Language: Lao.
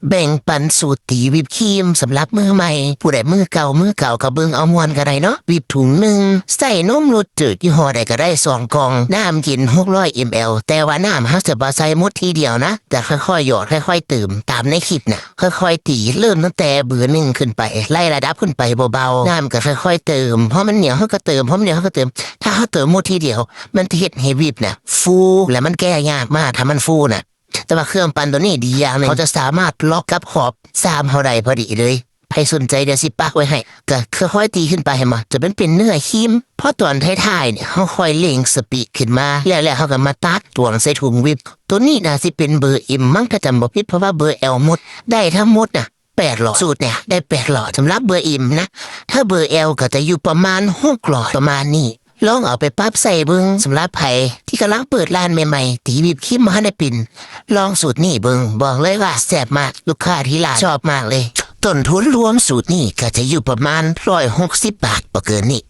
ແບ່ງປັນສູດຕີວິບຄຣີມສຳລັບມືໃໝ່ ຜູ້ໃດມືເກົ່າ ມືເກົ່າກໍເບິ່ງເອົາມ່ວນກໍໄດ້ເນາະ. ວິບຖົງໜຶ່ງ ໃສ່ນົມລົດຈືດຍີ່ຫໍ້ໃດກໍໄດ້ສອງກ່ອງ ນ້ຳເຢັນຫົກຮ້ອຍເອັມແອລ ແຕ່ວ່ານ້ຳເຮົາຈະບໍ່ໃສ່ໝົດທີດຽວນະ ຈະຄ່ອຍໆຫຍອດ ຄ່ອຍໆເຕີມຕາມໃນຄລິບນະ ຄ່ອຍໆຕີ ເລີ່ມຕັ້ງແຕ່ເບີໜຶ່ງຂຶ້ນໄປ ໄລ່ລະດັບຂຶ້ນໄປເບົາໆ ນ້ຳກໍຄ່ອຍໆເຕີມ ພໍມັນໜຽວເຮົາກໍເຕີມ ພໍມັນໜຽວເຮົາກໍເຕີມ. ຖ້າເຮົາເຕີມໝົດທີດຽວ ມັນຈະເຮັດໃຫ້ວິບນະຟູ ແລະມັນແກ້ຍາກມາກ ຖ້າມັນຟູນະ. ແຕ່ວ່າເຄື່ອງປັ່ນໂຕນີ້ດີຢ່າງໜຶ່ງ ເຮົາຈະສາມາດລັອກກັບຂອບຊາມເຮົາໄດ້ພໍດີເລີຍ. ໃຜສົນໃຈດຽວຊິປະໄວ້ໃຫ້ ກໍຄ່ອຍໆຕີຂຶ້ນໄປ ເຫັນບໍ່ ຈົນມັນເປັນເນື້ອຄຣີມ. ພໍຕອນທ້າຍໆນີ້ ເຮົາຄ່ອຍເລັ່ງສະປີດຂຶ້ນມາ ແລ້ວໆເຮົາກໍມາຕັດຕວງໃສ່ຖົງວິບ. ໂຕນີ້ໜ້າຊິເປັນເບີເອັມມັ້ງ ຖ້າຈຳບໍ່ຜິດ ເພາະວ່າເບີແອລໝົດ ໄດ້ທັງໝົດນະ ແປດຫຼອດ. ສູດເນີ້ຍໄດ້ແປດຫຼອດສຳລັບເບີເອັມນະ. ຖ້າເບີແອລກໍຈະຢູ່ປະມານຫົກຫຼອດ ປະມານນີ້. ລອງເອົາໄປປັບໃຊ້ເບິ່ງ ສຳລັບໃຜທີ່ກຳລັງເປີດຮ້ານໃໝ່ໆ ຕີວິບຄຣີມບໍ່ທັນໄດ້ເປັນ ລອງສູດນີ້ເບິ່ງ ບອກເລີຍວ່າແຊບມາກ ລູກຄ້າທີ່ຮ້ານຊອບມາກເລີຍ. ຕົ້ນທຶນລວມສູດນີ້ກໍຈະຢູ່ປະມານຮ້ອຍຫົກສິບບາດ ບໍ່ເກີນນີ້.